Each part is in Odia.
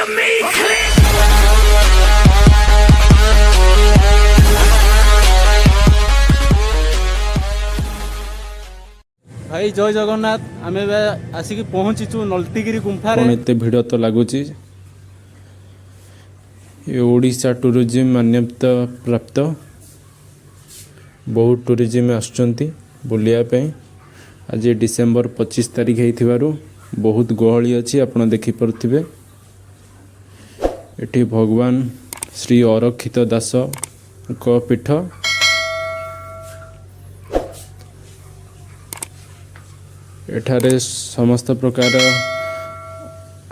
to me click. ଭାଇ, ଜୟ ଜଗନ୍ନାଥ। ଆମେ ଏବେ ଆସିକି ପହଞ୍ଚିଛୁ ନଲତିଗିରି ଗୁମ୍ଫାରେ। କ'ଣ ଏତେ ଭିଡ଼ ତ ଲାଗୁଛି! ଏ ଓଡ଼ିଶା ଟୁରିଜିମ୍ ମାନ୍ୟତା ପ୍ରାପ୍ତ। ବହୁତ ଟୁରିଜିମ୍ ଆସୁଛନ୍ତି ବୁଲିବା ପାଇଁ। ଆଜି ଡିସେମ୍ବର 25 ତାରିଖ ହେଇଥିବାରୁ ବହୁତ ଗହଳି ଅଛି, ଆପଣ ଦେଖିପାରୁଥିବେ। ଏଠି ଭଗବାନ ଶ୍ରୀ ଅରକ୍ଷିତ ଦାସଙ୍କ ପୀଠ। ଏଠାରେ ସମସ୍ତ ପ୍ରକାର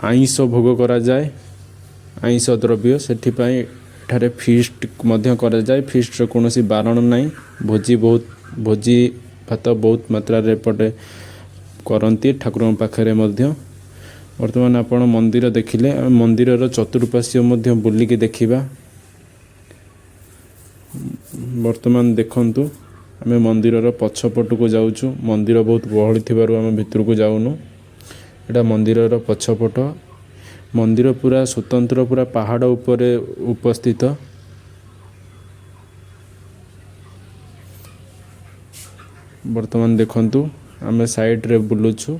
ଆଇଁଷ ଭୋଗ କରାଯାଏ, ଆଇଁଷ ଦ୍ରବ୍ୟ। ସେଥିପାଇଁ ଏଠାରେ ଫିଷ୍ଟ ମଧ୍ୟ କରାଯାଏ। ଫିଷ୍ଟର କୌଣସି ବାରଣ ନାହିଁ। ଭୋଜି ବହୁତ, ଭୋଜି ଭାତ ବହୁତ ମାତ୍ରାରେ ଏପଟେ କରନ୍ତି ଠାକୁରଙ୍କ ପାଖରେ ମଧ୍ୟ। ବର୍ତ୍ତମାନ ଆପଣ ମନ୍ଦିର ଦେଖିଲେ। ଆମେ ମନ୍ଦିରର ଚତୁଃପାର୍ଶ୍ୱ ମଧ୍ୟ ବୁଲିକି ଦେଖିବା। ବର୍ତ୍ତମାନ ଦେଖନ୍ତୁ, ଆମେ ମନ୍ଦିରର ପଛପଟକୁ ଯାଉଛୁ। ମନ୍ଦିର ବହୁତ ଗହଳି ଥିବାରୁ ଆମେ ଭିତରକୁ ଯାଉନୁ। ଏଇଟା ମନ୍ଦିରର ପଛପଟ। ମନ୍ଦିର ପୁରା ସ୍ୱତନ୍ତ୍ର, ପୁରା ପାହାଡ଼ ଉପରେ ଉପସ୍ଥିତ। ବର୍ତ୍ତମାନ ଦେଖନ୍ତୁ, ଆମେ ସାଇଡ଼ରେ ବୁଲୁଛୁ।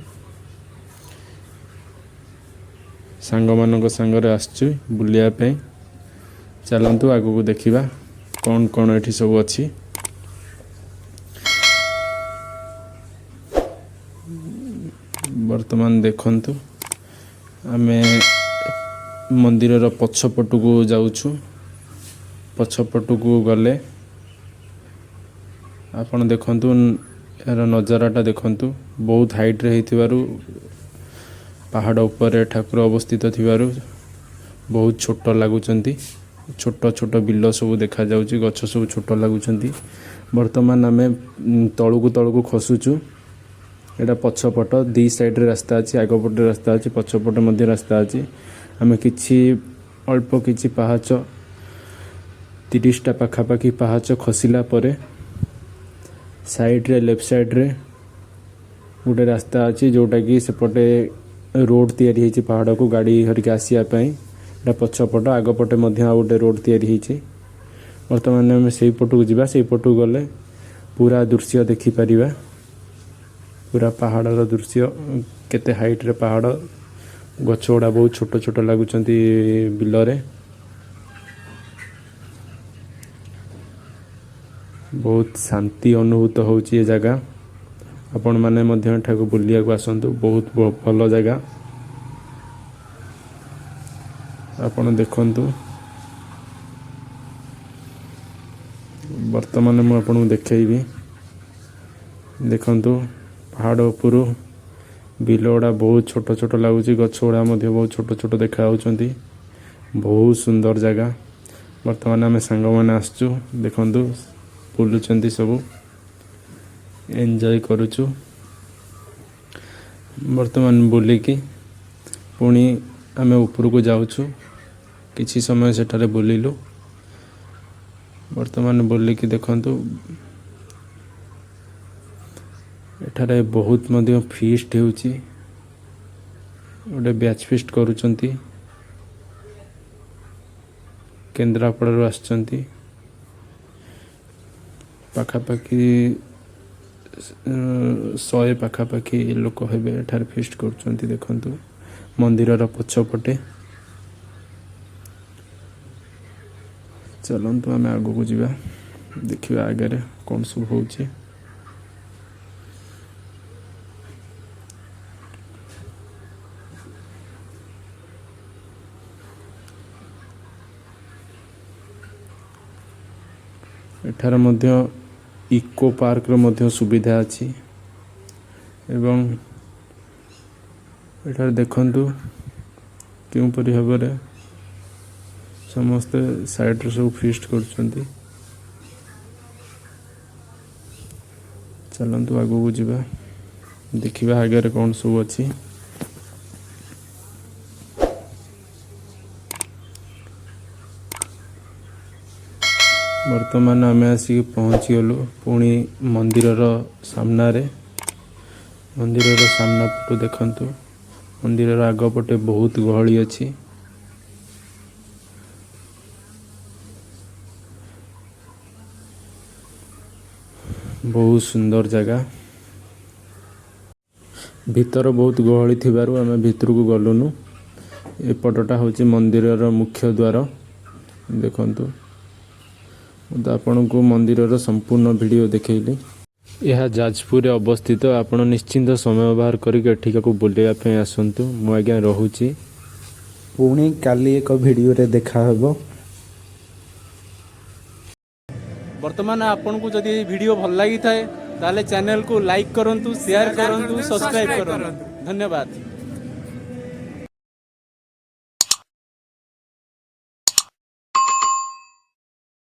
ସାଙ୍ଗମାନଙ୍କ ସାଙ୍ଗରେ ଆସିଛୁ ବୁଲିବା ପାଇଁ। ଚାଲନ୍ତୁ, ଆଗକୁ ଦେଖିବା କ'ଣ କ'ଣ ଏଠି ସବୁ ଅଛି। ବର୍ତ୍ତମାନ ଦେଖନ୍ତୁ, ଆମେ ମନ୍ଦିରର ପଛପଟକୁ ଯାଉଛୁ। ପଛପଟକୁ ଗଲେ ଆପଣ ଦେଖନ୍ତୁ, ଏହାର ନଜାରାଟା ଦେଖନ୍ତୁ। ବହୁତ ହାଇଟ୍ରେ ହେଇଥିବାରୁ, ପାହାଡ଼ ଉପରେ ଠାକୁର ଅବସ୍ଥିତ ଥିବାରୁ ବହୁତ ଛୋଟ ଲାଗୁଛନ୍ତି। ଛୋଟ ଛୋଟ ବିଲ ସବୁ ଦେଖାଯାଉଛି, ଗଛ ସବୁ ଛୋଟ ଲାଗୁଛନ୍ତି। ବର୍ତ୍ତମାନ ଆମେ ତଳକୁ ତଳକୁ ଖସୁଛୁ। ଏଇଟା ପଛପଟ। ଦି ସାଇଡ଼ରେ ରାସ୍ତା ଅଛି। ଆଗ ପଟେ ରାସ୍ତା ଅଛି, ପଛପଟେ ମଧ୍ୟ ରାସ୍ତା ଅଛି। ଆମେ କିଛି ଅଳ୍ପ କିଛି ପାହାଚ, 30ଟା ପାଖାପାଖି ପାହାଚ ଖସିଲା ପରେ ସାଇଡ଼ରେ, ଲେଫ୍ଟ ସାଇଡ଼ରେ ଗୋଟେ ରାସ୍ତା ଅଛି, ଯେଉଁଟାକି ସେପଟେ ରୋଡ଼ ତିଆରି ହେଇଛି ପାହାଡ଼କୁ ଗାଡ଼ି ଧରିକି ଆସିବା ପାଇଁ। ଏଇଟା ପଛପଟ। ଆଗ ପଟେ ମଧ୍ୟ ଆଉ ଗୋଟେ ରୋଡ଼ ତିଆରି ହେଇଛି। ବର୍ତ୍ତମାନ ଆମେ ସେଇ ପଟକୁ ଯିବା। ସେଇ ପଟକୁ ଗଲେ ପୁରା ଦୃଶ୍ୟ ଦେଖିପାରିବା, ପୁରା ପାହାଡ଼ର ଦୃଶ୍ୟ। କେତେ ହାଇଟ୍ରେ ପାହାଡ଼, ଗଛ ଗୁଡ଼ା ବହୁତ ଛୋଟ ଛୋଟ ଲାଗୁଛନ୍ତି ବିଲରେ। ବହୁତ ଶାନ୍ତି ଅନୁଭୂତ ହେଉଛି ଏ ଜାଗା। ଆପଣମାନେ ମଧ୍ୟ ଏଠାକୁ ବୁଲିବାକୁ ଆସନ୍ତୁ, ବହୁତ ଭଲ ଜାଗା। ଆପଣ ଦେଖନ୍ତୁ, ବର୍ତ୍ତମାନ ମୁଁ ଆପଣଙ୍କୁ ଦେଖେଇବି। ଦେଖନ୍ତୁ, ପାହାଡ଼ ଉପରୁ ବିଲ ଗୁଡ଼ା ବହୁତ ଛୋଟ ଛୋଟ ଲାଗୁଛି। ଗଛ ଗୁଡ଼ା ମଧ୍ୟ ବହୁତ ଛୋଟ ଛୋଟ ଦେଖାଯାଉଛନ୍ତି। ବହୁତ ସୁନ୍ଦର ଜାଗା। ବର୍ତ୍ତମାନ ଆମେ ସାଙ୍ଗମାନେ ଆସିଛୁ। ଦେଖନ୍ତୁ, ବୁଲୁଛନ୍ତି ସବୁ, ଏନ୍ଜୟ କରୁଛୁ। ବର୍ତ୍ତମାନ ବୁଲିକି ପୁଣି ଆମେ ଉପରକୁ ଯାଉଛୁ। କିଛି ସମୟ ସେଠାରେ ବୁଲିଲୁ। ବର୍ତ୍ତମାନ ବୁଲିକି ଦେଖନ୍ତୁ, ଏଠାରେ ବହୁତ ମଧ୍ୟ ଫିଷ୍ଟ ହେଉଛି। ଗୋଟେ ବ୍ୟାଚ୍ ଫିଷ୍ଟ କରୁଛନ୍ତି। କେନ୍ଦ୍ରାପଡ଼ାରୁ ଆସିଛନ୍ତି। ପାଖାପାଖି 100 ପାଖାପାଖି ଲୋକ ହେବେ, ଏଠାରେ ଫିଷ୍ଟ କରୁଛନ୍ତି। ଦେଖନ୍ତୁ, ମନ୍ଦିରର ପଛପଟେ। ଚାଲନ୍ତୁ, ଆମେ ଆଗକୁ ଯିବା, ଦେଖିବା ଆଗରେ କ'ଣ ସବୁ ହେଉଛି। ଏଠାରେ ମଧ୍ୟ ଇକୋ ପାର୍କର ମଧ୍ୟ ସୁବିଧା ଅଛି। ଏବଂ ଏଠାରେ ଦେଖନ୍ତୁ, କେଉଁପରି ଭାବରେ ସମସ୍ତେ ସାଇଡ଼ରେ ସବୁ ଫିଷ୍ଟ କରୁଛନ୍ତି। ଚାଲନ୍ତୁ, ଆଗକୁ ଯିବା, ଦେଖିବା ଆଗରେ କ'ଣ ସବୁ ଅଛି। ବର୍ତ୍ତମାନ ଆମେ ଆସିକି ପହଞ୍ଚିଗଲୁ ପୁଣି ମନ୍ଦିରର ସାମ୍ନାରେ। ମନ୍ଦିରର ସାମ୍ନା ପଟୁ ଦେଖନ୍ତୁ, ମନ୍ଦିରର ଆଗ ପଟେ ବହୁତ ଗହଳି ଅଛି। ବହୁତ ସୁନ୍ଦର ଜାଗା। ଭିତର ବହୁତ ଗହଳି ଥିବାରୁ ଆମେ ଭିତରକୁ ଗଲୁନୁ। ଏପଟଟା ହେଉଛି ମନ୍ଦିରର ମୁଖ୍ୟ ଦ୍ୱାର। ଦେଖନ୍ତୁ, ମୁଁ ତ ଆପଣଙ୍କୁ ମନ୍ଦିରର ସମ୍ପୂର୍ଣ୍ଣ ଭିଡ଼ିଓ ଦେଖେଇଲି। ଏହା ଯାଜପୁରରେ ଅବସ୍ଥିତ। ଆପଣ ନିଶ୍ଚିନ୍ତ ସମୟ ବାହାର କରିକି ଏଠିକାକୁ ବୁଲିବା ପାଇଁ ଆସନ୍ତୁ। ମୁଁ ଆଜ୍ଞା ରହୁଛି। ପୁଣି କାଲି ଏକ ଭିଡ଼ିଓରେ ଦେଖାହେବ। ବର୍ତ୍ତମାନ ଆପଣଙ୍କୁ ଯଦି ଏହି ଭିଡ଼ିଓ ଭଲ ଲାଗିଥାଏ, ତାହେଲେ ଚ୍ୟାନେଲକୁ ଲାଇକ୍ କରନ୍ତୁ, ସେୟାର କରନ୍ତୁ, ସବସ୍କ୍ରାଇବ୍ କରନ୍ତୁ। ଧନ୍ୟବାଦ।